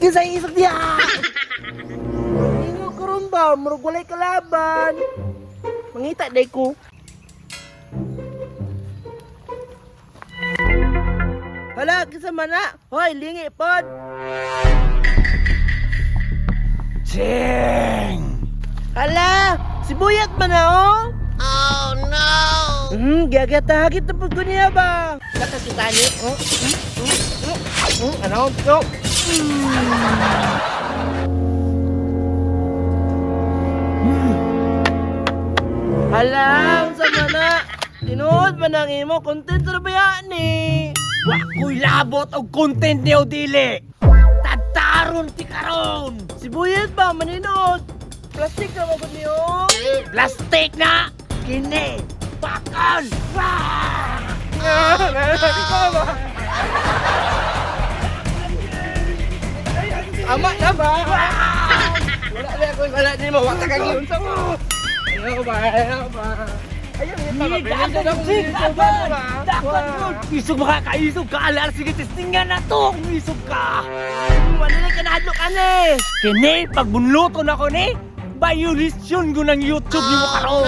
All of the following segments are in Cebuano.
Kinsa isog diha? Ingo karon ba, murag walay kalaban. Mangita day ko. Hala, kinsa man na? Hoy, lingi pod. Ching! Hala, sibuyat man na oh. Oh no! Giagatahagit na pud ko niya ba? Nakakita ni. Ano? No. Hala, unsa man na? Tinuod man ang imo content ra ba yan ni? Wa ko'y labot og content niyo dili. Tadtaron ti karon. Sibuyat ba maninood? Plastic na magud niyo. Plastic na kini bakal. Wah! Ama na ba? Wala na ako, wala ni mo, wala kang yun sa mo. Ayaw ba, ayaw ba. Ayaw, Dagan ako dagan! Dagan yun! Isog makakaisog ka! Alar, sige, testingan na to kung isog ka! Wala na kanadlok ane. Kini, pagbunluto na ko ni, violation ko ng YouTube ni mo karon.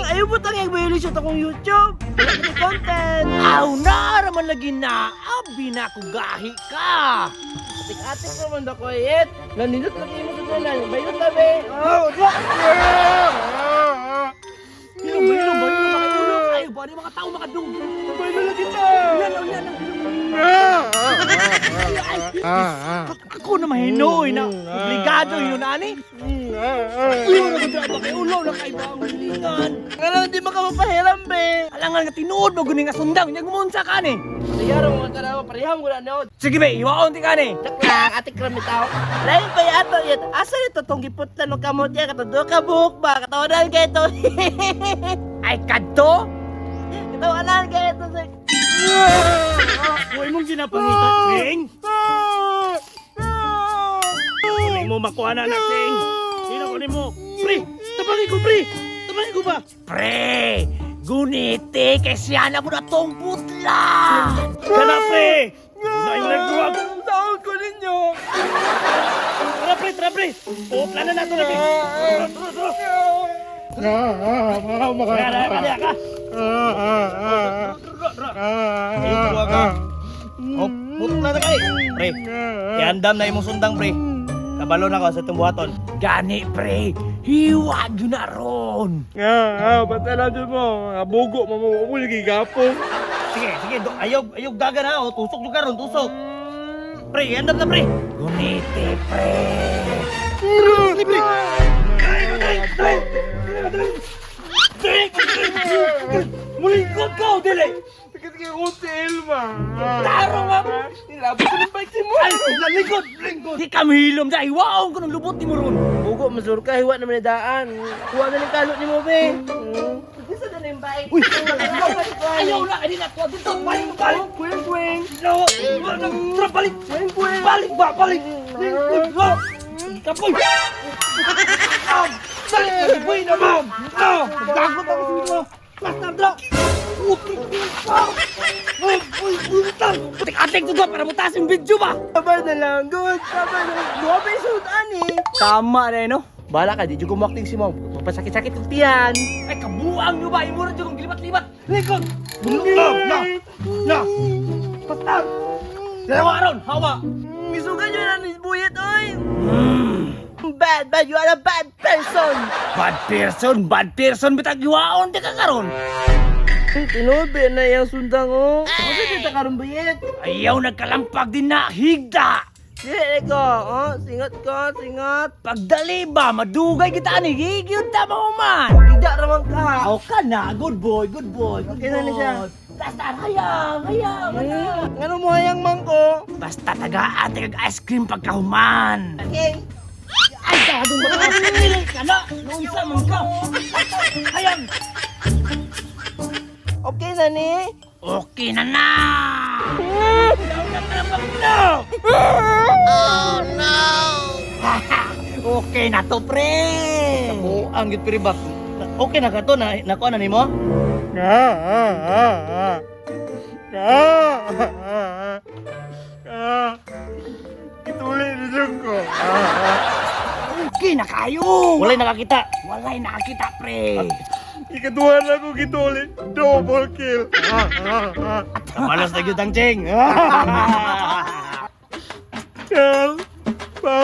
Ayaw mo tang i-violation akong YouTube. Wala ka content. Aw na, raman lagi na, abi na ko gahi ka. Atik-atik naman ako eh. Nanindot lagi mo sa dalan. Bayot na be. Oh, Hilom ba, hilom ba, hilom ba, kayo ulo kayo ba, di mga tao makadung. Bayot na kita. Yan lang, yan lang. Ay, ako na mahinoy na obligado yun, ani. Ulo na ko drama kay ulo na kay ba ang hilingan. Nga lang di makamapahiram be. Alangan nga tinuod mo guni nga sundang nya gumunsa ka ni. Sige, mo ka na pareham ko na nood. Sige be, iwaon ti ka ni. Joke lang, atik kami tao. Lain pa yato yun. Asa nito tong giputlan ng kamot niya? Katado ka buhok ba? Katawanan kayo ito. Ay kadto. Katawanan kayo ito. Uy mong ginapangita, Sing. Uli mo makuha na na, Sing. Sino ko nimo? Pre, tabangin ko, pre. Tabangin ko ba? Pre, guniti kay siya na mo na tong putla. Kana pre. Nay nagduwag. Taon ko ninyo. Tara pre, tara pre. Putla na nato na pre. Tara, tara, tara. Tara, tara, ka. Oh, putla na kay. Pre, iandam na imong sundang, pre. Kabalo na ko sa itong buhaton. Gani pre, hiwag yun na ron. Ba't alam mo, bugo mo mo mo lagi gapon. Sige, sige, do, ayaw, ayaw dagan ha. O, tusok yung karon, tusok. Pre, iandam na, pre. Guniti pre. Mulingkod ka o dili. Sakit kay hotel ba? Taro nga. Nilabot ko ng bike si mo. Ay, lingkod, lingkod. Di ka mahilom dahil hiwaon ko ng lubot ni mo ron. Bugo, masur ka. Hiwa naman ni daan. Kuha na ng kalot ni mo, be. Gusto na yung bike. Uy, ayaw na, hindi na to. Dito, balik, balik. Kweng, kweng. No, tara, balik. Balik ba, balik. Lingkod, no. Kapoy. Ah, balik, kapoy na, ma'am. Ah, nagdagot ako sa inyo. Basta, bro. Putik, ah. Uy, uy, butang. Putik, atik to para mutaas yung video ba? Sabay na lang, good. Sabay na lang. Duha pa yung suotan eh. Tama na eh, no? Bala ka, di jud kumakting si mo. Papasakit-sakit ang tiyan. Ay, kabuang nyo ba? Imura dyan kong gilibat-libat. Lingkod! Na, na, na. Basta! Dalawa ron, hawa! Misugan nyo na ni Buyet, oy! Bad, bad, you are a bad person! Bad person, bitag yuwaon di ka karon. Tinubi na yung sundang, oh. Kasi dito karon Buyet. Ayaw nagkalampag din na, higda! Dili ko, oh. Singot ko, singot. Pagdali ba, madugay kita ni, gigyud ta mo man! Higda raman ka. Aw ka na, good boy, good boy, good Okay na ni siya. boy. Basta, hayang, hayang, hayang. Ngano mo hayang mangko? Basta tagaan, tagag ice cream pagkahuman. Okay. Ay, gago ba ka? Pili ka na! Noon man ka! Hayang! Okay na ni? Okay na na! Ayaw nagkalampag na! Oh no! Okay na to, pre! Buang gid pre ba? Okay na ka to na nakuha na nimo? Ah, ah, ah. Ah. Ah. Ituli na na kayo. Walay nakakita. Walay nakakita, pre. Ikaduha na ko gituli. Double kill. Kabalos na gyud ang Ching. Kill. Pa.